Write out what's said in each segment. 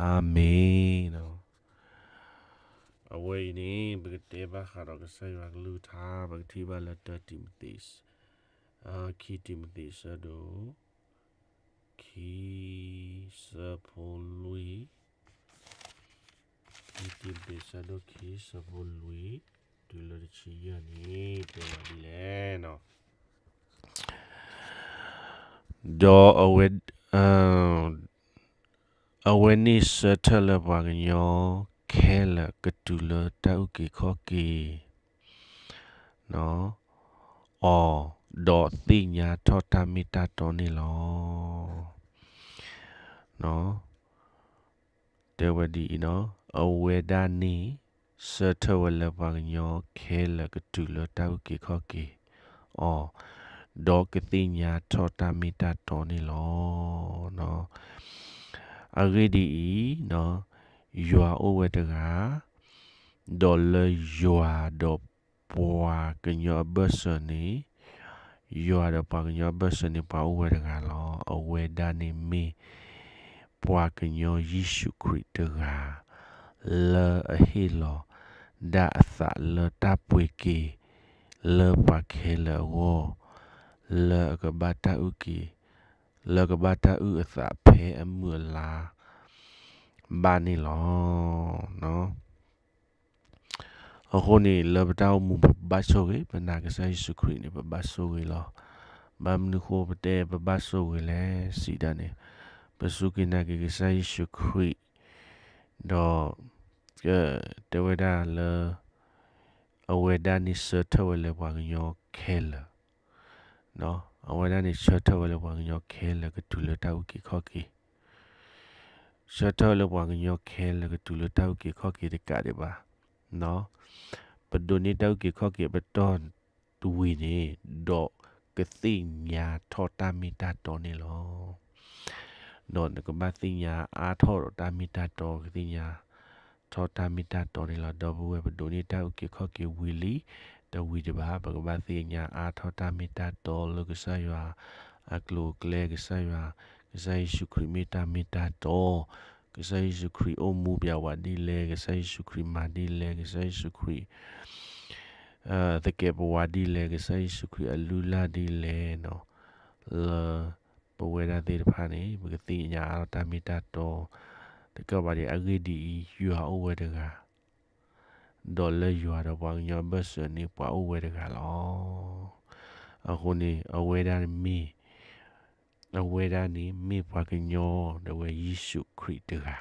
အၤမ့ၣ်. အဝဲအံၤန့ၣ် ပကတဲဘၣ်ဃးဒီးကစၢ်ယွၤကလုၢ်ကထါ ပကထံၣ်ဘၣ်လၢတၢတံၤမသ့း, ခံတံၤမသ့းဆၢဒိၣ် ခံ ဆၢဖိလွံၢ်, ခံတံၤမသ့းဆၢဒိၣ်ခံ ဆၢဖိလွံၢ် တုၤလၢတဆံယဲၢ်န့ၣ် တဲဝဲဒ်လဲၣ်. ဒီးအဝဲ အဝဲန့ၣ်ဆၢထၢၣ်လၢပှၤကညီခဲလၢာ်ကတုၤလၢတၢ်အုၣ်က့ၤခီၣ်က့ၤ အီၤ, ဒီးသ့ၣ်ညါထီၣ်တၢ်မ့ၢ်တၢ်တီန့ၣ်လီၤ. တဲဝဲဒ်အံၤ, အဝဲဒၣ်န့ၣ် ဆၢထၢၣ်ဝဲလၢပှၤကညီခဲလၢာ်ကတုၤလၢတၢ်အုၣ်က့ၤခီၣ်က့ၤအီၤ, ဒီးကသ့ၣ်ညါထီၣ်တၢ်မ့ၢ်တၢ်တီန့ၣ်လီၤ. အဂ့ၢ်ဒ်အံၤ, ယွၤအိၣ်ဝဲတဂၤ, ဒီးလၢယွၤဒီးပှၤကညီအဘၢၣ်စၢၤန့ၣ်, ယွၤဒီးပှၤကညီအဘၢၣ်စၢၤန့ၣ် ပှၤအိၣ်ဝဲတဂၤလီၤ. အဝဲဒၣ်န့ၣ်မ့ၢ် ပှၤကညီယ့ၣ်ၡူးခရံာ်တဂၤ လၢအဟ့ၣ်လီၤဒၣ်အသးလၢတၢ်ပှ့ၤက့ၤ လၢပှၤခဲလၢာ်အဂီၢ်, လၢအကဘၣ်တၢ်အုၣ်က့ၤ, လၢကဘၣ်တၢ်အုၣ်အသးဖဲအမုၢ်အလါဘၣ်န့ၣ်လီၤ. အဃိန့ၣ် လၢပတၢ်အိၣ်မူပဘၣ်ဆိၣ်ဂ့ၤ, ပနာ်ကစၢ်ယ့ၣ်ၡူးခရံာ်န့ၣ် ပဘၣ်ဆိၣ်ဂ့ၤလီၤ. ဘၣ်မနုၤဃိပတဲပဘၣ်ဆိၣ်ဂ့ၤလဲၣ်စံးဒၣ်န့ၣ်, ပစူၢ်က့ၤနာ်က့ၤကစၢ်ယ့ၣ်ၡူးခရံာ်, ဒီး တဲဝဲဒၣ်လၢ အဝဲဒၣ်န့ၣ်ဆၢထၢၣ်ဝဲလၢပှၤကညီခဲလၢာ်, အဝဲဒၣ်န့ၣ်ဆၢထၢၣ်ဝဲလၢပှၤကညီခဲလၢာ်ကတုၤလၢတၢ်အုၣ်က့ၤခီၣ်က့ၤ, ဆၢထၢၣ်ဝဲလၢပှၤကညီခဲလၢာ်ကတုၤလၢတၢ်အုၣ်က့ၤခီၣ်က့ၤတကးဒံးဘၣ်. ပဒိးန့ၢ်တၢ်အုၣ်က့ၤခီၣ်က့ၤပတီၢ်တဝံၤန့ၣ်, ဒီးကသ့ၣ်ညါထီၣ်တၢ်မ့ၢ်တၢ်တီန့ၣ်လီၤ. ဒီးနကဘၣ်သ့ၣ်ညါအါထီၣ်ဒီးတၢ်မ့ၢ်တၢ်တီ, ကသ့ၣ်ညါထီၣ်တၢ်မ့ၢ်တၢ်တီန့ၣ်လီၤ. ဒီပုၢ်ဝဲၢ်ပဒိးန့ၢ်တၢ်အုၣ်က့ၤခီၣ်က့ၤဝံၤလံ, တဝံၤတဘၣ် ပကဘၣ်သ့ၣ်ညါအါထီၣ်တၢ်မ့ၢ်တၢ်တီလၢကစၢ်ယွၤအကျိၤအကျဲ, ကစၢ်ယွၤ, ကစၢ်ယ့ၣ်ၡူးခရံာ်မ့ၢ်တၢ်မ့ၢ်တၢ်တီ, ကစၢ်ယ့ၣ်ၡူးခရံာ်အိၣ်မူပျဲဝဲဒ်လဲၣ်, ကစၢ်ယ့ၣ်ၡူးခရံာ်မၤဒ်လဲၣ်, ကစၢ်ယ့ၣ်ၡူးခရံာ် သကဲးပဝးဒ်လဲၣ်, ကစၢ်ယ့ၣ်ၡူးခရံာ်အလုၢ်အလၢ်ဒ်လဲၣ်, လၢပဝဲဒၣ်သ့ၣ်တဖၣ်န့ၣ် ပကသ့ၣ်ညါအါထီၣ်တၢ်မ့ၢ်တၢ်တီ, တကးဘၣ်ဒံး အဂ့ၢ်ဒ်အံၤ, ယွၤအိၣ်ဝဲတဂၤ, ဒီးလၢယွၤဒီးပှၤကညီအဘၢၣ်စၢၤန့ၣ် ပှၤအိၣ်ဝဲတဂၤလီၤ. အဃိန့ၣ် အဝဲဒၣ်န့ၣ်မ့ၢ် အဝဲဒၣ်န့ၣ်မ့ၢ်ပှၤကညီ, ဒီးဝဲယ့ၣ်ၡူးခရံာ်တဂၤ,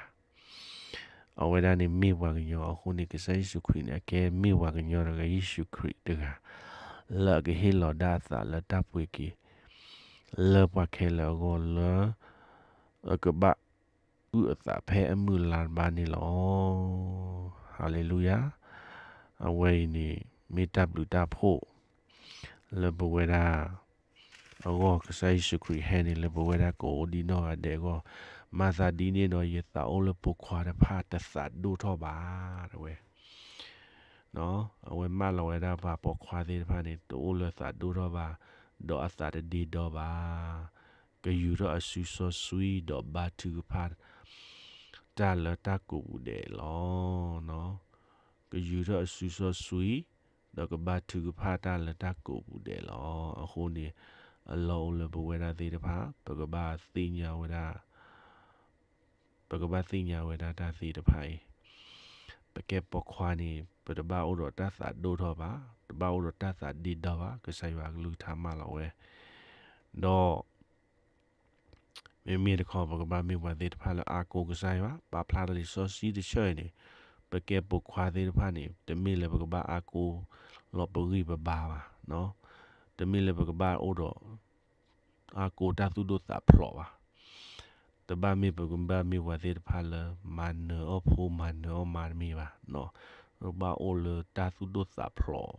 အဝဲဒၣ်န့ၣ်မ့ၢ်ပှၤကညီ. အဃိန့ၣ် ကစၢ်ယ့ၣ်ၡူးခရံာ်န့ၣ် အကဲမ့ၢ်ပှၤကညီဒီးယ့ၣ်ၡူးခရံာ်တဂၤ, လၢအကဟ့ၣ်လီၤဒၣ်အသးလၢတၢ်ပှ့ၤက့ၤ, လၢပှၤခဲလၢာ်အဂီၢ်လၢ အကဘၣ်အုၣ်အသးဖဲအမုၢ်အလါတဘျီန့ၣ်လီၤ. ဟၤလ့လူယၤ. အဝဲအံၤန့ၣ် မ့ၢ်တၢ်ဘျုးတၢ်ဖှိၣ် လၢပဝဲဒၣ်အဂီၢ်, ကစၢ်ယ့ၣ်ၡူးခရံာ်ဟဲန့ၣ် လၢပဝဲဒၣ်ကအိၣ်ဒံးနီၢ်ဂၤဒဲးအဂီၢ်, မၤသးဒ်န့ၣ်ဒီး ယသးအိၣ်လၢပိာ်ခွါတဖၣ်တသးဒိၣ်ထီၣ်ဘၣ်, တဲဝဲ. အဝဲမၢလီၤဝဲဒၣ်ပှၤပိာ်ခွါသ့ၣ်တဖၣ်န့ၣ် တအိၣ်လၢသးဒိၣ်ထီၣ်ဘၣ်, ဒီးအသးတဒ့ဒီဘၣ်, ကယူၤထီၣ်အစုစီဆှံ ဒီးဘါထုကဖၣ်တၢ်လၢတၢ်ကိးပူၤဒဲးလီၤ. ကယူၤထီၣ်အစုစီဆှံ, ဒီးကဘါထုကဖၣ်တၢ်လၢတၢ်ကိးပူၤဒဲးလီၤ. အဃိန့ၣ် အလီၢ်အိၣ်လၢပဝဲဒၣ်သ့ၣ်တဖၣ် ပကဘၣ်သ့ၣ်ညါဝဲဒၣ် ပကဘၣ်သ့ၣ်ညါဝဲဒၣ်တၢ်သ့ၣ်တဖၣ်အံၤ, ပကဲပိာ်ခွါန့ၣ် ပတဘၣ်အိၣ်ဒီးတၢ်သးဒိၣ်ထီၣ်ဘၣ်, တဘၣ်အိၣ်ဒီးတၢ်သးဒ့ဒီဘၣ်, ကစၢ်ယွၤကလုၢ်ကထါမၢလီၤဝဲ, ဒီး မ့မ့ၢ်တခီ ပကဘၣ်မ့ၢ်ပှၤသ့ၣ်တဖၣ်လၢအါကိးကစၢ်ယွၤ, ပာ်ဖျါဒီးလံာ်စီဆှံတဆၢအံၤန့ၣ်, ပကဲပိာ်ခွါသ့ၣ်တဖၣ်န့ၣ် တမ့ၢ်လၢပကဘၣ်အါကိးလီၤပဂံၢ်ပဘါဘၣ်, တမ့ၢ်လၢပကဘၣ်အိၣ်ဒီး အါကိးတၢ်သူၣ်ဒိၣ်သးဖျိးဘၣ်. တဘၣ်မ့ၢ်ပကဘၣ်မ့ၢ်ပှၤသ့ၣ်တဖၣ်လၢမၤနၢၤအီၣ်ဖိမၤနၢၤအီၣ်မါတမ့ၢ်ဘၣ်, ပဘၣ်အိၣ်လၢတၢ်သူၣ်ဒိၣ်သးဖျိး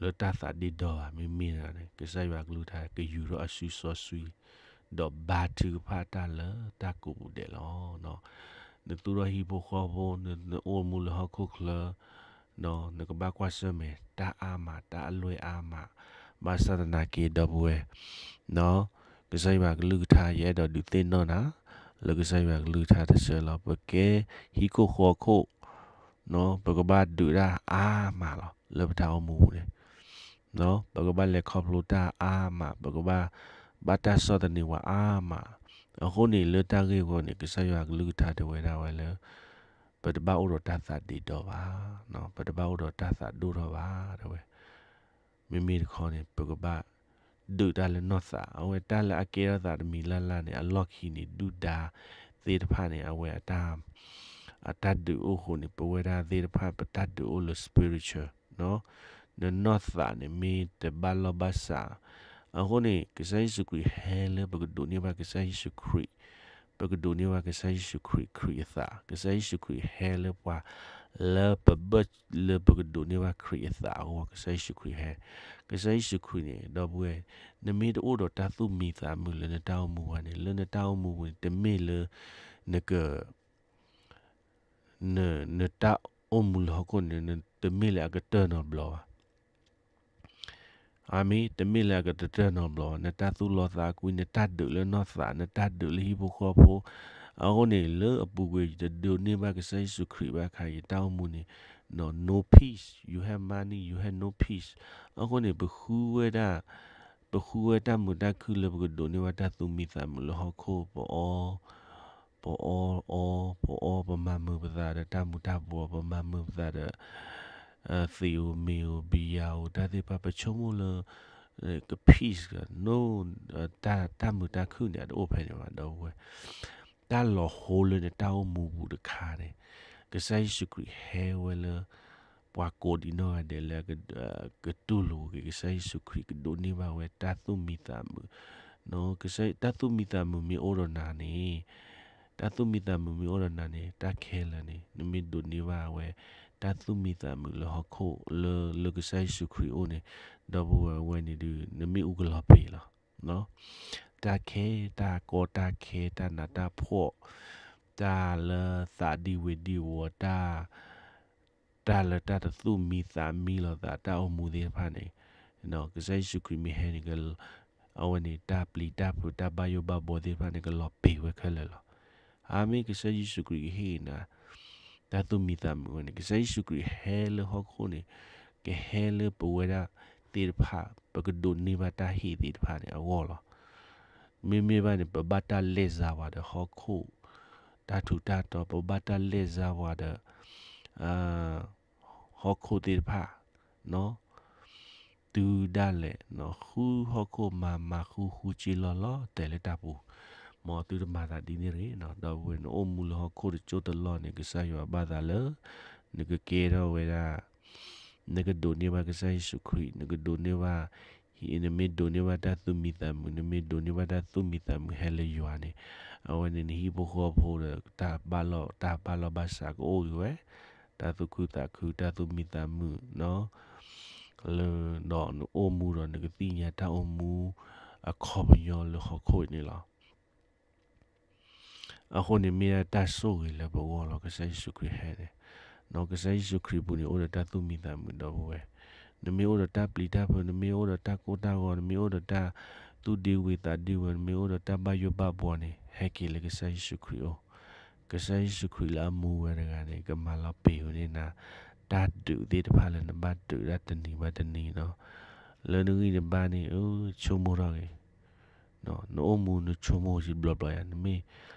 လၢတၢ်သးဒ့ဒီဘၣ်. မ့မ့ၢ်န့ၣ် ကစၢ်ယွၤကလုၢ်ကထါကယူၤထီၣ်အစုစီဆှံ, ဒီးဘါထုကဖၣ်တၢ်လၢတၢ်ကိးပူၤဒဲးလီၤ. နသူၣ်ထီၣ်ဟံၣ်ဖိဃီဖိ, နအိၣ်မူလၢဟီၣ်ခိၣ်ချၢ, နကဘၣ်ကွၢ်ဆၢၣ်မဲာ်တၢ်အါမး, တၢ်အလွဲၢ်အါမး, ဘၣ်ဆၣ်သနာ်က့ ဒီပုၢ်ဝဲၢ် ကစၢ်ယွၤကလုၢ်ကထါ ယအဲၣ်ဒိးဒုးသ့ၣ်နီၣ်နၤ လၢကစၢ်ယွၤကလုၢ်ကထါတဆၢလီၤ. ပကဲဟံၣ်ခိၣ်ဃီခိၣ်, ပကဘၣ်ဒုးတၢ်အါမးလီၤ လၢပတၢ်အိၣ်မူပူၤန့ၣ် ပကဘၣ်လဲၤခီဖျိတၢ်အါမး, ပကဘၣ် ဘၣ်တၢ်ဆီၣ်သနံးဝဲအါမး. အဃိန့ၣ် လၢတၢ်ဂ့ၢ်ဝီန့ၣ် ကစၢ်ယွၤကလုၢ်ကထါတဲဝဲဒၣ်ဝဲလၢ ပတဘၣ်အိၣ်ဒီးတၢ်သးဒ့ဒီဘၣ်, ပတဘၣ်အိၣ်ဒီးတၢ်သးဒိၣ်ထီၣ်ဘၣ် တဲဝဲ. မ့မ့ၢ်တခီန့ၣ် ပကဘၣ်ဒုးတၢ်လၢနီၢ်သး, အဝဲတၢ်လၢအကဲထီၣ်သးတမံၤလၢ်လၢ်န့ၣ် အလီၢ်ခံန့ၣ် ဒုၣ်ဒါသ့ၣ်တဖၣ်န့ၣ် အဝဲ အတၢ်ဒုးအိၣ်ဃိန့ၣ် ပဝဲဒၣ်သ့ၣ်တဖၣ် ပတၢ်ဒုးအိၣ်လၢ spiritual နနီၢ်သးန့ၣ်မ့ၢ်တဘၣ်လီၢ်ဘၣ်စး, အဃိန့ၣ် ကစၢ်ယ့ၣ်ၡူးခရံာ်ဟဲလၢပကဒိးန့ၢ်ဘၣ်ကစၢ်ယ့ၣ်ၡူးခရံာ်, ပကဒိးန့ၢ်ဘၣ်ကစၢ်ယ့ၣ်ၡူးခရံာ် ခရံာ်အသး, ကစၢ်ယ့ၣ်ၡူးခရံာ်ဟဲလၢပှၤ လၢပဘၢၣ်လၢပကဒိးန့ၢ်ဘၣ်ခရံာ်အသးအဂီၢ် ကစၢ်ယ့ၣ်ၡူးခရံာ်ဟဲ, ကစၢ်ယ့ၣ်ၡူးခရံာ်န့ၣ် ဒီပုၢ်ဝဲၢ်, နမ့ၢ်တအိၣ်ဒီးတၢ်သူၣ်မံသးမုာ်လၢနတၢ်အိၣ်မူဘၣ်န့ၣ် လၢနတၢ်အိၣ်မူပူၤန့ၣ် တမ့ၢ်လၢ နက န နတၢ်အိၣ်မူလၢဟီၣ်ခိၣ်န့ၣ် တမ့ၢ်လၢအကတၢၢ်နီတဘျီဘၣ်. အၤမ့ၣ်, တမ့ၢ်လၢအကတၢၢ်နီတဘျီဘၣ်. နတၢ်သူၣ်လီသးကွံ, နတၢ်ဒုးလၢနီၢ်သး, နတၢ်ဒုးလၢဟံၣ်ဖိဃီဖိ, အဃိန့ၣ် လၢအပူၤကွံာ် ယတဒိးန့ၢ်ဘၣ်ကစၢ်ယ့ၣ်ၡူးခရံာ်ဘၣ်အခါ ယတၢ်အိၣ်မူန့ၣ် no peace, you have money, you have no peace. အဃိန့ၣ် ပဃုဝဲဒၣ် ပဃုဝဲတၢ်မုာ်တၢ်ခုၣ်လၢပကဒိးန့ၢ်ဘၣ်တၢ်သူၣ်မံသးမုာ်လၢဟီၣ်ခိၣ် ပအီ ပအီအီ, ပအီ ပမၤမုာ်ပသးဒီးတၢ်မူၤတၢ်ဘှီး, ပမၤမုာ်ပသးဒီး သ့ၣ်ဧိၤမ့ၤဧိၤ ဘံယၤဧိၤ တၢ်သ့ၣ်တဖၣ် ပဆိကမိၣ်လၢ က peace တၢ်မုာ်တၢ်ခုၣ်န့ၣ် အတအိၣ်ဖဲန့ၣ်ဘၣ် ဒီပုၢ်ဝဲၢ်. တၢ်လီၤဟိလၢနတၢ်အိၣ်မူပူၤတခါန့ၣ် ကစၢ်ယ့ၣ်ၡူးခရံာ်ဟဲဝဲလၢ ပှၤကိးဒံးနီၢ်ဂၤဒဲးလၢ ကတူၢ်လိာ်က့ၤကစၢ်ယ့ၣ်ၡူးခရံာ် ကဒိးန့ၢ်ဘၣ်ဝဲတၢ်သူၣ်မံသးမုာ်, တၢ်သူၣ်မံသးမုာ်မ့ၢ်အိၣ်ဒီးနၤန့ၣ်, တၢ်သူၣ်မံသးမုာ်မ့ၢ်အိၣ်ဒီးနၤန့ၣ် တၢ်ခဲလၢာ်န့ၣ် နမ့ၢ်ဒိးန့ၢ်ဘၣ်ဝဲ တၢ်သူၣ်မံသးမုာ်လၢဟီၣ်ခိၣ်လၢ လၢကစၢ်ယ့ၣ်ၡူးခရံာ်အအိၣ်န့ၣ် ဒီပုၢ်ဝဲၢ်ဝဲန့ၣ်ဒုး နမ့ၢ်အူကလီၤပ့ၤလီၤ. တၢ်ခဲ, တၢ်ကီတၢ်ခဲ, တၢ်နးတၢ်ဖှီၣ်, တၢ်လၢသးဒံဝ့ၤဒံဝီၤ, တၢ် တၢ်လၢတၢ်တသူၣ်မံသးမံလိာ်သး တၢ်အိၣ်မူသ့ၣ်တဖၣ်န့ၣ်, ကစၢ်ယ့ၣ်ၡူးခရံာ်မ့ၢ်ဟဲန့ၣ် အဝဲန့ၣ် တၢ်ပျံၤတၢ်ဖုး တၢ်ဘၣ်ယိၣ်ဘၣ်ဘှီသ့ၣ်တဖၣ်န့ၣ် ကလီၤပ့ၤဝဲခဲလၢာ်လီၤ. အၤမ့ၣ်, ကစၢ်ယ့ၣ်ၡူးခရံာ်ကဟ့ၣ်နၤ တၢ်သူၣ်မံသးမုာ်ဝဲန့ၣ် ကစၢ်ယ့ၣ်ၡူးခရံာ်ဟဲလၢဟီၣ်ခိၣ်န့ၣ် ကဟဲလၢပဝဲဒၣ်သ့ၣ်တဖၣ် ပကဒိးန့ၢ်ဘၣ်တၢ်ဟ့ၣ်သ့ၣ်တဖၣ်န့ၣ်အဂီၢ်လီၤ. မ့မ့ၢ်ဘၣ်န့ၣ် ပဘၣ်တၢ်လဲၤစါဝဲဒီးဟီၣ်ခိၣ် တၢ်ထူးတၢ်တီၤ, ပဘၣ်တၢ်လဲၤစါဝဲဒီး ဟီၣ်ခိၣ်သ့ၣ်တဖၣ် တုၤဒၣ်လဲာ် ဃုဟီၣ်ခိၣ်မၤမၤဃုဃုစ့လီၤလီၤတဲာ်လၢတၢ်ပူၤ, မ်သုတမၤသးဒ်န့ၣ်တဂ့ၤ, ဒီပုၢ်ဝဲၢ် နအိၣ်မူလၢဟီၣ်ခိၣ်တစိၢ်တလီၢ်န့ၣ် ကစၢ်ယွၤဘၣ်သးလၢ နကကဲထီၣ်ဝဲဒၣ် နကဒိးန့ၢ်ဘၣ်ကစၢ်ယ့ၣ်ၡူးခရံာ်, နကဒိးန့ၢ်ဘၣ် နမ့ၢ်ဒိးန့ၢ်ဘၣ်တၢ်သူၣ်မံသးမုာ်, နမ့ၢ်ဒိးန့ၢ်ဘၣ်တၢ်သူၣ်မံသးမုာ်ဟဲလၢယွၤန့ၣ်, အဝဲန့ၣ်နဟံၣ်ဖိဃီဖိဒီး တၢ်ဘၣ်လီၢ် တၢ်ဘၣ်လီၢ်ဘၣ်စးကအိၣ်ဂ့ၤဝဲ, တၢ်သူၣ်ခုသးခု တၢ်သူၣ်မံသးမုာ် လၢ ဒီးနအိၣ်မူဒီးနကသ့ၣ်ညါတၢ်အိၣ်မူ အခီပညီလၢဟီၣ်ခိၣ်အံၤန့ၣ်လီၤ. အဃိန့ၣ်မ့ၢ်ဒၣ်တၢ်ဆိၣ်ဂ့ၤလၢပဂီၢ်လီၤ. ကစၢ်ယ့ၣ်ၡူးခရံာ်ဟဲန့ၣ်, ကစၢ်ယ့ၣ်ၡူးခရံာ်ပူၤန့ၣ် အိၣ်ဒီးတၢ်သူၣ်မံသးမုာ် ဒီပုၢ်ဝဲၢ်, နမ့ၢ်အိၣ်ဒီးတၢ်ပျံၤတၢ်ဖုး, နမ့ၢ်အိၣ်ဒီးတၢ်ကိၢ်တၢ်ဂီၤ, နမ့ၢ်အိၣ်ဒီးတၢ်သူၣ်ဒံဝံၤသးဒံဝံၤ, နမ့ၢ်အိၣ်ဒီးတၢ်ဘၣ်ယိၣ်ဘၣ်ဘှီန့ၣ် ဟဲက့ၤလၢကစၢ်ယ့ၣ်ၡူးခရံာ်အအိၣ်, ကစၢ်ယ့ၣ်ၡူးခရံာ်လၢအမူဝဲတဂၤန့ၣ် ကမၤလီၤပ့ၤဝဲန့ၢ်နၤ, တၢ်ဒုးသ့ၣ်တဖၣ်လၢနဘၣ်ဒုးဒၣ်တနံၤဘၣ်တနံၤနီၤ, လၢနဂံၢ်နဘါန့ၣ် ဆိကမိၣ်ထီၣ်ဂ့ၤ နအိၣ်မူနဆိကမိၣ်စံးဘျီဘျီယၤ နမ့ၢ်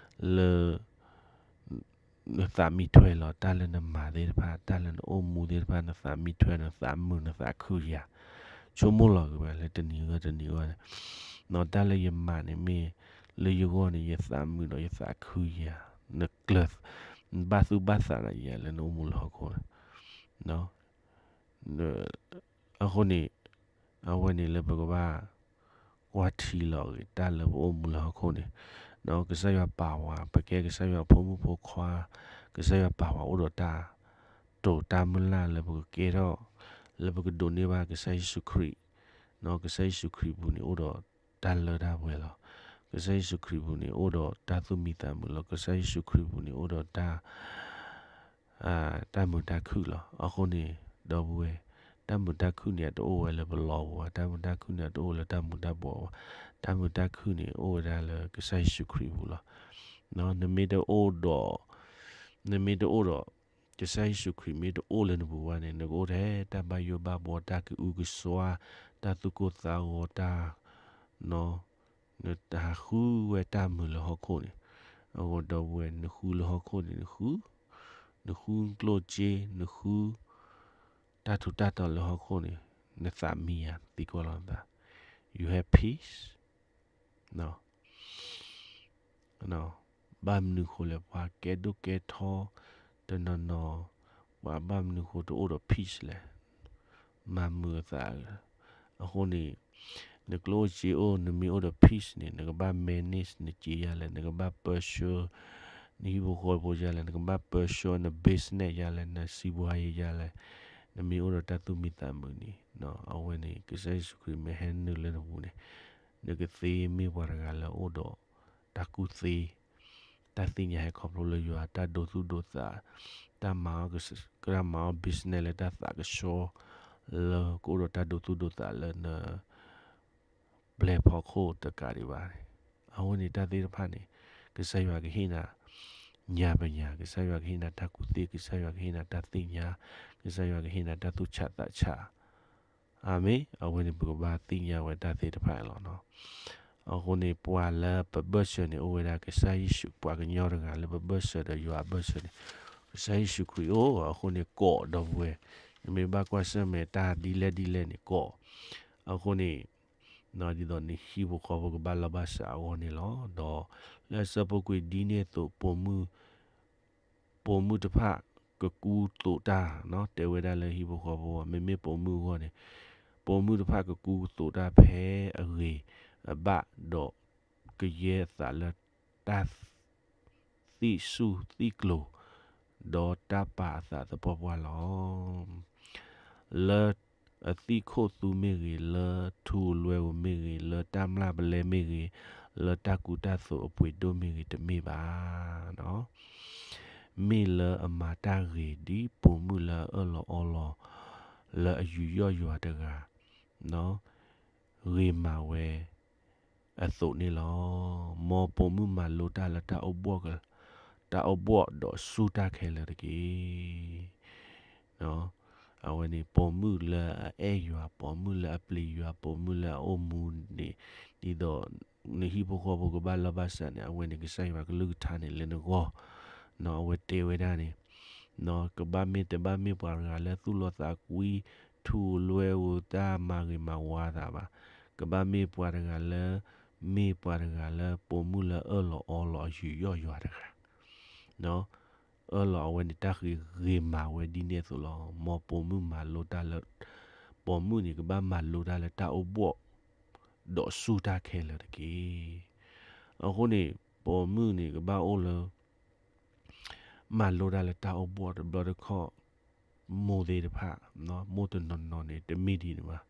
လၢ နသးမံထွဲလီၤ, တၢ်လၢနမၤသ့ၣ်တဖၣ်, တၢ်လၢနအိၣ်မူသ့ၣ်တဖၣ် နသးမံထွဲ နသးမုာ် နသးခုယၤ, ဆိကမိၣ်လီၤဂ့ၤဝဲလၢတနံၤဂီၢ်တနံၤဂီၢ်န့ၣ်, တၢ်လၢယမၤန့ၣ်မ့ၢ်လၢယဂီၢ်န့ၣ် ယသးမုာ်ဒီးယသးခုယၤ, နကျၢၤ နဘၣ်သူၣ်ဘၣ်သးဒီးယၤလၢနအိၣ်မူလၢဟီၣ်ခိၣ်န့ၣ် အဃိန့ၣ် အဝဲန့ၣ်လၢပကဘၣ်ကွၢ်ထံလီၤဂ့ၤ တၢ်လၢပအိၣ်မူလၢဟီၣ်ခိၣ်န့ၣ်, ကစၢ်ယွၤပာ်ဝဲ ပကဲကစၢ်ယွၤဖိမုၣ်ဖိခွါ, ကစၢ်ယွၤပာ်ဝဲအိၣ်ဒီးတၢ်တိာ်တၢ်မုၢ်လၢ်လၢပကကဲထီၣ် လၢပကဒိးန့ၢ်ဘၣ်ကစၢ်ယ့ၣ်ၡူးခရံာ်, ကစၢ်ယ့ၣ်ၡူးခရံာ်ပူၤန့ၣ်အိၣ်ဒီးတၢ်လၢတၢ်ပှဲၤလီၤ. ကစၢ်ယ့ၣ်ၡူးခရံာ်ပူၤန့ၣ်အိၣ်ဒီးတၢ်သူၣ်မံသးမုာ်လီၤ. ကစၢ်ယ့ၣ်ၡူးခရံာ်ပူၤန့ၣ်အိၣ်ဒီးတၢ် တၢ်မုာ်တၢ်ခုၣ်လီၤ. အဃိန့ၣ် ဒီပုၢ်ဝဲၢ်, တၢ်မုာ်တၢ်ခုၣ်န့ၣ် အတအိၣ်ဝဲလၢပလီပူၤဘၣ်, တၢ်မုာ်တၢ်ခုၣ်န့ၣ် အတအိၣ်လၢတၢ်မူၤတၢ်ဘှီးဘၣ်, တၢ်မုာ်တၢ်ခုၣ်န့ၣ် အိၣ်ဝဲဒၣ်လၢကစၢ်ယ့ၣ်ၡူးခရံာ်ပူၤလီၤ. နမ့ၢ်တအိၣ်ဒီး, နမ့ၢ်တအိၣ်ဒီး, ကစၢ်ယ့ၣ်ၡူးခရံာ်မ့ၢ်တအိၣ်လၢနပူၤဘၣ်န့ၣ် နကအိၣ်ထဲတၢ်ဘၣ်ယိၣ်ဘၣ်ဘှီ တၢ်ကအုကစွါ, တၢ်သူၣ်ကိၢ်သးဂီၤ, တၢ်, နတဟးဃုဝဲတၢ်မုာ်လၢဟီၣ်ခိၣ်န့ၣ်, အဃိဒီပုၢ်ဝဲၢ် နဃုလၢဟီၣ်ခိၣ်န့ၣ် နဃု, နဃုကျိၣ်စ့, နဃု တၢ်ထူးတၢ်တီၤလၢဟီၣ်ခိၣ်န့ၣ်, နသးမံယၤ သံကွၢ်လီၤနသး, you have peace? ဘၣ်မနုၤဃိလဲၣ် ပှၤကဲဒိၣ်ကဲထီတနီၤနီၤ, ပှၤဘၣ်မနုၤဃိတအိၣ်ဒီး peace လဲၣ်, မၤမုာ်အသး, အဃိန့ၣ် နကျိၣ်အိၣ်စ့အိၣ် နမ့ၢ်အိၣ်ဒီး peace န့ၣ် နကဘၣ် manage နစ့ယၤလဲၣ်, နကဘၣ်ပၢဆှၢ နဟံၣ်ဖိဃီဖိယၤလဲၣ်, နကဘၣ်ပၢဆှၢန business ယၤလဲၣ်, နစံးဘှါယၤလဲၣ်, နမ့ၢ်အိၣ်ဒီးတၢ်သူၣ်မံသးမုာ်န့ၣ်, အဝဲန့ၣ် ကစၢ်ယ့ၣ်ၡူးခရံာ်မ့ၢ်ဟဲနုာ်လၢနပူၤန့ၣ်, နကသ့မ့ၢ်ပှၤတဂၤလၢအိၣ်ဒီးတၢ်ကူၣ်သ့, တၢ်သ့ၣ်ညါဟဲခီဖျိလၢယွၤ, တၢ်ဒိသူၣ်ဒိသး, တၢ်မၤအီၣ်, ကမၤအီၣ် business လၢတၢ်သးကဆှီ, လၢကအိၣ်ဒီးတၢ်ဒိသူၣ်ဒိသးလၢန ပျဲၤဖီခိၣ်တကးဒံးဘၣ်န့ၣ်, အဝဲန့ၣ်တၢ်သ့ၣ်တဖၣ်န့ၣ်, ကစၢ်ယွၤကဟ့ၣ်နၤ ညါပညါ, ကစၢ်ယွၤကဟ့ၣ်နၤတၢ်ကူၣ်သ့, ကစၢ်ယွၤကဟ့ၣ်နၤတၢ်သ့ၣ်ညါ, ကစၢ်ယွၤကဟ့ၣ်နၤတၢ်သူၣ်ဆးသးဆး. အၤမ့ၣ်. အဝဲန့ၣ်ပကဘၣ်သ့ၣ်ညါဝဲတၢ်သ့ၣ်တဖၣ်အံၤလီၤ. အဃိန့ၣ် ပှၤလၢပဘၢၣ်စၢၤန့ၣ် အိၣ်ဝဲဒၣ်ကစၢ်ယ့ၣ်ၡူး, ပှၤကညီတဂၤလၢပဘၢၣ်စၢၤဒီးယွၤအဘၢၣ်စၢၤန့ၣ်, ကစၢ်ယ့ၣ်ၡူးခရံာ်အိၣ်. အဃိန့ၣ် ကိးဒီပုၢ်ဝဲၢ်, နမ့ၢ်ဘၣ်ကွၢ်ဆၢၣ်မဲာ်တၢ်ဒ်လဲၣ်ဒ်လဲၣ်န့ၣ် ကိး. အဃိန့ၣ် ဒ်သိးနဟံၣ်ဖိဃီဖိကဘၣ်လီၢ်ဘၣ်စးအဂီၢ်န့ၣ်လီၤ. ဒီးလၢအဆၢဖိခွံ ဒ်န့ၣ်အသိး ပိာ်မုၣ်, ပိာ်မုၣ်တဖၣ်ကကူသိးတၢ်, တဲဝဲဒၣ်လၢဟံၣ်ဖိဃီဖိ, မ့မ့ၢ်ပိာ်မုၣ်အဂီၢ်န့ၣ်, ပိာ်မုၣ်တဖၣ်ကကူသိးတၢ်ဖဲအဂ့ၤအဘၣ်, ဒီးကယဲၢ်အသးလၢတၢ် သံၣ်စူၢ်သံၣ်ကျိၤ, ဒီးတၢ်ပာ်အသးသပှၢ်ပှၢ်လီၤ. လၢအသံၣ်ခိၣ်သူမ့ၢ်ဂ့ၤ, လၢထူအလွဲဧိၤမ့ၢ်ဂ့ၤ, လၢတၢ်မျၢ်ပလဲမ့ၢ်ဂ့ၤ, လၢတၢ်ကူတၢ်သိးအပှ့ၤဒိၣ်မ့ၢ်ဂ့ၤ, တမ့ၢ်ဘၣ်. မ့ၢ်လၢအမၤတၢ်ဂ့ၤဒ်ပိာ်မုၣ်လၢအအၢၣ်လီၤအီလီၤ လၢအယူးယီၣ်ယွၤတဂၤ ဂ့ၤမးဝဲအသိးန့ၣ်လီၤ. မ်ပိာ်မုၣ်မၤလိတၢ်လၢတၢ်အိၣ်ဘှီၣ်, တၢ်အိၣ်ဘှီၣ်ဒီးစူၢ်တၢ်ခဲလၢာ်တက့ၢ်. အဝဲန့ၣ် ပိာ်မုၣ်လၢအအဲၣ်ယွၤ, ပိာ်မုၣ်လၢအပျံၤယွၤ, ပိာ်မုၣ်လၢအအိၣ်မူန့ၣ်, ဒ်သိးနဟံၣ်ဖိဃီဖိကဘၣ်လီၢ်ဘၣ်စးန့ၣ်, အဝဲန့ၣ်ကစၢ်ယွၤကလုၢ်ကထါန့ၣ်လၢနဂီၢ်, အဝဲတဲဝဲဒၣ်န့ၣ်, ကဘၣ်မ့ၢ်တဘၣ်မ့ၢ်ပှၤတဂၤလၢသူၣ်လီသးကွံ, ထူလွဲဧိၤ, တၢ်မၤဂ့ၤမၤဝါသးဘၣ်. ကဘၣ်မ့ၢ်ပှၤတဂၤလၢ, မ့ၢ်ပှၤတဂၤလၢ ပိာ်မုၣ်လၢအအၢၣ်လီၤအီလီၤအယူးယီၣ်ယွၤတဂၤ အၢၣ်လီၤအဝဲန့ၣ်တၢ်ဂ့ၤဂ့ၤမးဝဲဒ်န့ၣ်အသိးလီၤ. မ်ပိာ်မုၣ်မၤလိတၢ်လၢ, ပိာ်မုၣ်န့ၣ် ကဘၣ်မၤလိတၢ်လၢတၢ်အိၣ်ဘှီၣ်, ဒီးစူၢ်တၢ်ခဲလၢာ်တက့ၢ်. အဃိန့ၣ် ပိာ်မုၣ်န့ၣ် ကဘၣ်အိၣ်လၢ မၤလိတၢ်လၢတၢ်အိၣ်ဘှီၣ်တဘျီတခီၣ်, မိၢ်သ့ၣ်တဖၣ်, မိၢ်တနီၤနီၤန့ၣ် တမ့ၢ်ဒ်န့ၣ်ဘၣ်.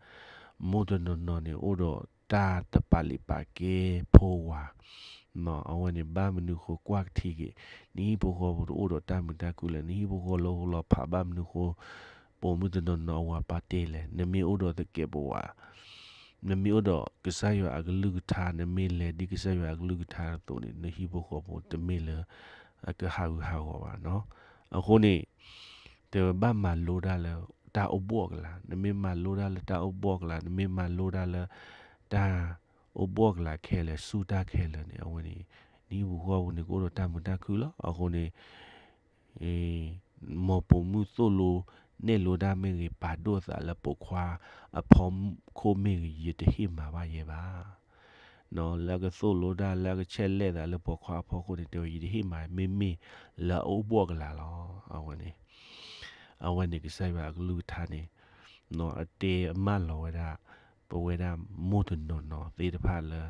မိၢ်တနီၤနီၤန့ၣ် အိၣ်ဒီးတၢ်တပာ်လုၢ်ပာ်ကဲဖိဝၤ, အဝဲန့ၣ် ဘၣ်မနုၤဃိကွၢ်ကထံက့ၤ, နဟံၣ်ဖိဃီဖိတအိၣ်ဒီးတၢ်မုာ်တၢ်ခုၣ်လဲၣ်, နဟံၣ်ဖိဃီဖိလီၤဖးဘၣ်မနုၤဃိ, ပိာ်မုၣ်တနီၤနီၤအဝၤပာ်တဲလဲၣ်, နမ့ၢ်အိၣ်ဒီးသကဲးပဝး နမ့ၢ်အိၣ်ဒီးကစၢ်ယွၤအကလုၢ်ကထါ, နမ့ၢ်လဲၤဒ်ကစၢ်ယွၤအကလုၢ်ကထါအသိးန့ၣ်, နဟံၣ်ဖိဃီဖိတမ့ၢ်လၢအကဟးဂူာ်ဟးဂီၤဘၣ်. အဃိန့ၣ် တဲဝဲဘၣ်မၤလိတၢ်လၢတၢ်အိၣ်ဘှီၣ်ကလာ်, နမ့ၢ်မၤလိတၢ်လၢတၢ်အိၣ်ဘှီၣ်ကလာ်, နမ့ၢ်မၤလိတၢ်လၢတၢ်အိၣ်ဘှီၣ်ကလာ်ခဲလၢာ်, စူၢ်တၢ်ခဲလၢာ်န့ၣ်, အဝဲန့ၣ် နဟံၣ်ဖိဃီဖိန့ၣ် ကအိၣ်ဒီးတၢ်မုာ်တၢ်ခုၣ်လီၤ. အဃိန့ၣ် မ်ပိာ်မုၣ်သိၣ်လိနဲၣ်လိတၢ်မ့ၢ်ဂ့ၤ, ပာ်ဒိၣ်အသးလၢပိာ်ခွါအဖီခိၣ်မ့ၢ်ဂ့ၤ, ယတဟ့ၣ်မၤဘၣ်ယဲဘၣ်. လၢအကသိၣ်လိတၢ်, လၢအကဆဲးလဲၣ်သးလၢပိာ်ခွါအဖီခိၣ်န့ၣ်, တဲဝဲ ယတဟ့ၣ်မၤ, မ့မ့ၢ်လၢအအိၣ်ဘှီၣ်ကလာ်လီၤ. အဝဲန့ၣ်, အဝဲန့ၣ်ကစၢ်ယွၤအကလုၢ်ကထါန့ၣ်, အတဲအမၢလီၤဝဲဒၣ် ပဝဲဒၣ်မိၢ်တနီၤနီၤသ့ၣ်တဖၣ်လၢ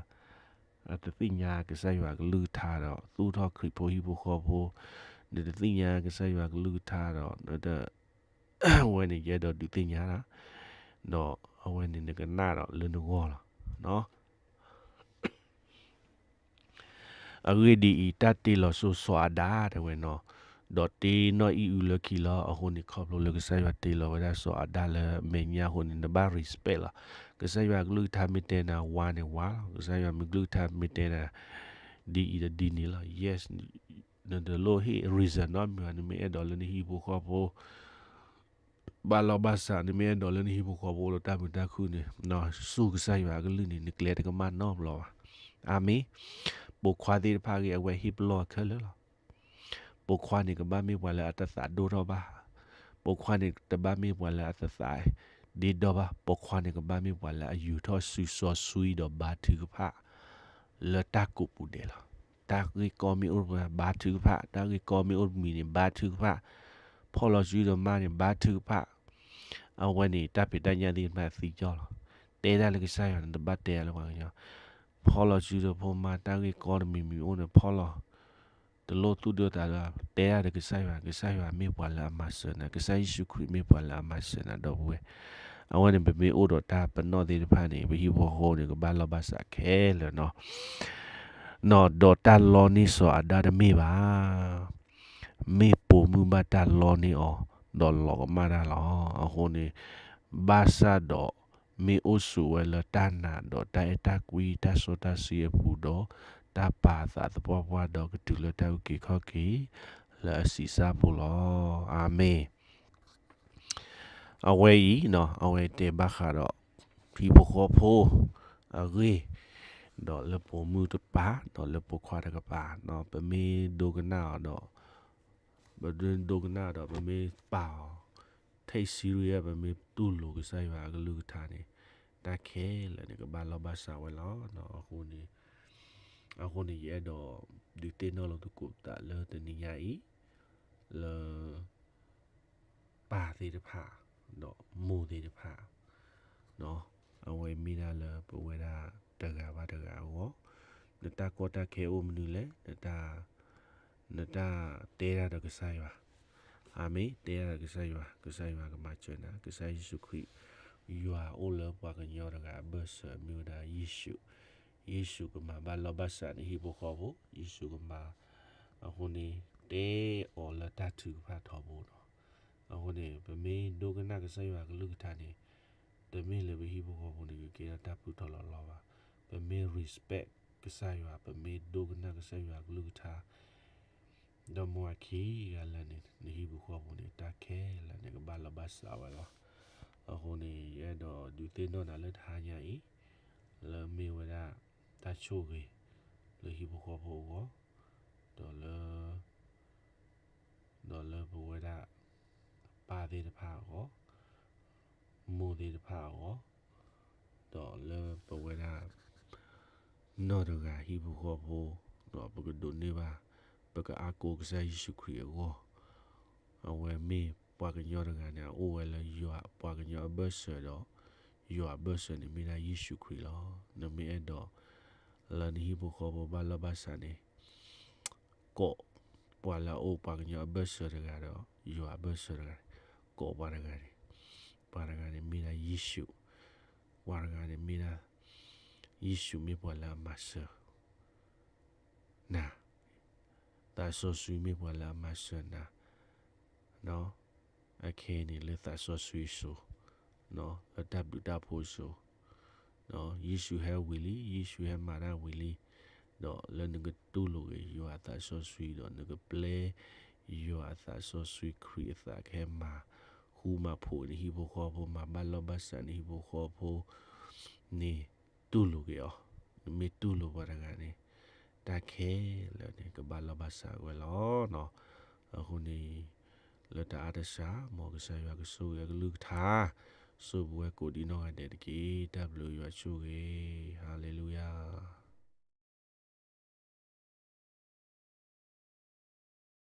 အတသ့ၣ်ညါကစၢ်ယွၤအကလုၢ်ကထါဒီး သူၣ်ထီၣ်ခရံာ်ဖိဟံၣ်ဖိဃီဖိ, နတသ့ၣ်ညါကစၢ်ယွၤအကလုၢ်ကထါဒီး နတ, အဝဲန့ၣ်ယအဲၣ်ဒိးဒုးသ့ၣ်ညါတၢ်, ဒီးအဝဲန့ၣ်နကနၣ်ဒီးလၢနဂီၢ်လီၤ. အဂ့ၢ်ဒ်အံၤ, တၢ်တ့လီၤဆိစီၤအၤဒၣ်တဲဝဲနီၤ, ဒီးတ့နီၣ်အံၣ်အုလၢခံလီၤ. အဃိန့ၣ် ခီဖျိလၢကစၢ်ယွၤတ့လီၤဝဲဒၣ်စီၤအၤဒၣ်လၢမဲာ်ညါအဃိန့ၣ် နဘၣ် respect လီၤ. ကစၢ်ယွၤအကလုၢ်ကထါမ့ၢ်တဲနၤဝါန့ၣ်ဝါလီၤ. ကစၢ်ယွၤမ့ၢ်ကလုၢ်ကထါမ့ၢ်တဲနၤ ဒ်အံၤဒီးဒ်န့ၣ်လီၤ. Yes, နတလိၣ်ဟ့ၣ် reason နီတမံၤဘၣ်, နမ့ၢ်အဲၣ်ဒိးလၢနဟံၣ်ဖိဃီဖိ ဘၣ်လီၢ်ဘၣ်စး, နမ့ၢ်အဲၣ်ဒိးလၢနဟံၣ်ဖိဃီဖိအိၣ်ဒီးတၢ်မုာ်တၢ်ခုၣ်န့ၣ်, ဆူကစၢ်ယွၤအကလုၢ်န့ၣ် နကျဲတကမၣ်နီတဘျီဘၣ်. အၤမ့ၣ်. ပိာ်ခွါသ့ၣ်တဖၣ်ဂ့ၤ အဝဲဟ့ၣ်ပလီၢ်ခဲလၢာ်လီၤ. ပိာ်ခွါန့ၣ် ကဘၣ်မ့ၢ်ပှၤလၢအတသးဒိၣ်ထီၣ်ဘၣ်. ပိာ်ခွါန့ၣ် တဘၣ်မ့ၢ်ပှၤလၢအတသးဒ့ဒီဘၣ်. ပိာ်ခွါန့ၣ် ကဘၣ်မ့ၢ်ပှၤလၢအယူာ်ထီၣ်စုစီဆှံဒီးဘါထုကဖၣ် လၢတၢ်ကူးပူၤဒဲးလီၤ. တၢ်ဂ့ၢ်ကီမ့ၢ်အိၣ်တပှၤ ဘါထုကဖၣ်, တၢ်ဂ့ၢ်ကီမ့ၢ်အိၣ်တမံၤန့ၣ် ဘါထုကဖၣ်, ဖီၣ်လီၤစုဒီးမါန့ၣ် ဘါထုကဖၣ်. အဝဲန့ၣ် တၢ်ဖံးတၢ်ညၣ်သ့ၣ်တဖၣ်သံကွၢ်လီၤ. တဲဒၣ်လၢကစၢ်ယွၤန့ၣ် တဘၣ်တဲလၢပှၤကညီ, ဖီၣ်လီၤစုဒီးဖိမါ တၢ်ဂ့ၢ်ကီတမံၤမံၤအိၣ်န့ၣ် ဖီၣ်လီၤ တလိၣ်သူၣ်ဒိၣ်သးဒိၣ်, တဲဒၣ်ဒီးကစၢ်ယွၤ, ကစၢ်ယွၤမ့ၢ်ပှၤလၢအမၤစၢၤနၤ, ကစၢ်ယ့ၣ်ၡူးခရံာ်မ့ၢ်ပှၤလၢအမၤစၢၤနၤ ဒီပုၢ်ဝဲၢ်. အဝဲန့ၣ် ပမ့ၢ်အိၣ်ဒီးတၢ်ပနီၣ်သ့ၣ်တဖၣ်န့ၣ် ပဟံၣ်ဖိဃီဖိန့ၣ် ကဘၣ်လီၢ်ဘၣ်စးခဲလၢာ်နီၤ. နီၤ ဒီးတၢ်လီန့ၢ်စီၤအၤဒၣ်တမ့ၢ်ဘၣ်. မ့ၢ်ပိာ်မုၣ်ဘၣ်တၢ်လီန့ၢ်အီၤ, ဒီးလီၤကမၣ်တၢ်လီၤ. အဃိန့ၣ် ဘၣ်ဆၣ်ဒီး မ့ၢ်အိၣ်ဆိးဝဲလၢတၢ်နာ်ဒီးတၢ်အဲၣ်တၢ်ကွံ တၢ်စီတၢ်ဆှံအပူၤဒီး တၢ်ပာ်သးသပှၢ်ပှၢ်ဒီးကတုၤလၢတၢ်အုၣ်က့ၤခီၣ်က့ၤ လၢအဆံးစၢ်ဖိလီၤ. အၤမ့ၣ်. အဝဲအံၤနီၤ အဝဲတဲဘၣ်ဃးဒီး ဟံၣ်ဖိဃီဖိအဂ့ၢ်, ဒီးလၢပိာ်မုၣ်တပၤ ဒီးလၢပိာ်ခွါတကပၤနီၤ ပမ့ၢ်ဒိကနၣ်အီၤဒီး ပမ့ၢ်ဒိကနၣ်ဒီး ပမ့ၢ်ပာ်အီၤ take serious ပမ့ၢ်တူၢ်လိာ်ကစၢ်ယွၤအကလုၢ်ကထါန့ၣ် တၢ်ခဲလၢာ်န့ၣ် ကဘၣ်လီၢ်ဘၣ်စးဝဲလီၤ. အဃိန့ၣ် အဃိန့ၣ် ယအဲၣ်ဒိးဒုးသ့ၣ်နီၣ်လိာ်သကိးပသးလၢတနံၤညါအံၤ လၢ ပၢ်သ့ၣ်တဖၣ် ဒီးမိၢ်သ့ၣ်တဖၣ် အဝဲမ့ၢ်ဒၣ်လၢပဝဲဒၣ်တဂၤဘၣ်တဂၤအဂီၢ်, နတၢ်ကီတၢ်ခဲအိၣ်မနုၤလဲၣ်, နတၢ်တဲဒၣ်ဒီးကစၢ်ယွၤ, အၤမ့ၣ်, တဲဒၣ်ဒီးကစၢ်ယွၤ, ကစၢ်ယွၤကမၤစၢၤနၤ, ကစၢ်ယ့ၣ်ၡူးခရံာ်, ယွၤအိၣ်လၢပှၤကညီတဂၤအဘၢၣ်စၢၤ မ့ၢ်ဝဲဒၣ်ယ့ၣ်ၡူး, ယ့ၣ်ၡူးကမၤဘၣ်လီၢ်ဘၣ်စးနဟံၣ်ဖိဃီဖိ, ယ့ၣ်ၡူးကမၤ, အဃိန့ၣ် တဲအီၤလၢတၢ်ထုကဖၣ်ထီဘိနီၤ. အဃိန့ၣ် ပမ့ၢ်ဒိကနၣ်ကစၢ်ယွၤကလုၢ်ကထါန့ၣ် တမ့ၢ်လၢပဟံၣ်ဖိဃီဖိန့ၣ် ကကဲထီၣ်တၢ်ဖုထီၣ်လီၤလီၤဘၣ်. ပမ့ၢ် respect ကစၢ်ယွၤ, ပမ့ၢ်ဒိကနၣ်ကစၢ်ယွၤကလုၢ်ကထါ ဒီးမိၢ်အခံဂၤလၢာ်န့ၣ် နဟံၣ်ဖိဃီဖိန့ၣ် တၢ်ခဲလၢာ်န့ၣ် ကဘၣ်လီၢ်ဘၣ်စးဝဲလီၤ. အဃိန့ၣ် ယအဲၣ်ဒိးဒုးသ့ၣ်နီၣ်နၤလၢတဟါညါအံၤ လၢမ့ၢ်ဝဲဒၣ် တၢ်ဆိၣ်ဂ့ၤ လၢဟံၣ်ဖိဃီဖိအဂီၢ် ဒီးလၢ ဒီးလၢပဝဲဒၣ် ပၢ်သ့ၣ်တဖၣ်အဂီၢ်, မိၢ်သ့ၣ်တဖၣ်အဂီၢ်, ဒီးလၢပဝဲဒၣ် နီၢ်တဂၤဟံၣ်ဖိဃီဖိ, ဒီးပကဒိးန့ၢ်ဘၣ် ပကအါကိးကစၢ်ယ့ၣ်ၡူးခရံာ်အဂီၢ်, အဝဲမ့ၢ်ပှၤကညီတဂၤန့ၣ် အအိၣ်ဝဲလၢယွၤပှၤကညီအဘၢၣ်စၢၤဒီး ယွၤအဘၢၣ်စၢၤန့ၣ်မ့ၢ်ဒၣ်ယ့ၣ်ၡူးခရံာ်လီၤ. နမ့ၢ်အဲၣ်ဒိး လၢနဟံၣ်ဖိဃီဖိဘၣ်လီၢ်ဘၣ်စးန့ၣ် ကိးပှၤလၢအအိၣ်ပှၤကညီအဘၢၣ်စၢၤတဂၤဒီး ယွၤအဘၢၣ်စၢၤတဂၤန့ၣ် ကိးပှၤတဂၤန့ၣ်, ပှၤတဂၤန့ၣ်မ့ၢ်ဒၣ်ယ့ၣ်ၡူး, ပှၤတဂၤန့ၣ်မ့ၢ်ဒၣ် ယ့ၣ်ၡူးမ့ၢ်ပှၤလၢအမၤစၢၤ နၤ, သးစီဆှံမ့ၢ်ပှၤလၢအမၤစၢၤနၤ, အခဲအံၤန့ၣ်လၢသးစီဆှံစိၤ, လၢတၢ်ဘျုးတၢ်ဖှိၣ်စိၤ, ယ့ၣ်ၡူးဟဲဝံၤလံ, ယ့ၣ်ၡူးဟဲမၤတၢ်ဝံၤလံ, ဒီးလၢနကတူၢ်လိာ်က့ၤယွၤအသးစီဆှံဒီး နကပျဲ ယွၤအသးစီဆှံခရံာ်အသးကဟဲမၤဃူမၤဖိးနဟံၣ်ဖိဃီဖိ, မၤဘၣ်လီၢ်ဘၣ်စးနဟံၣ်ဖိဃီဖိန့ၣ် တူၢ်လိာ်က့ၤအီၤ, နမ့ၢ်တူၢ်လိာ်ပှၤတဂၤန့ၣ် တၢ်ခဲလၢာ်န့ၣ် ကဘၣ်လီၢ်ဘၣ်စးဝဲလီၤ. အဃိန့ၣ် လၢတၢ်အါတစှၤ မ်ကစၢ်ယွၤကဆိၣ်ဂ့ၤအကလုၢ်ကထါ, ဆိၣ်ပဝဲကိးဒံးနီၢ်ဂၤဒဲးတက့ၢ်. တၢ်ဘျုးယွၤဆိၣ်ဂ့ၤ, ဟါလ့လူယၤ.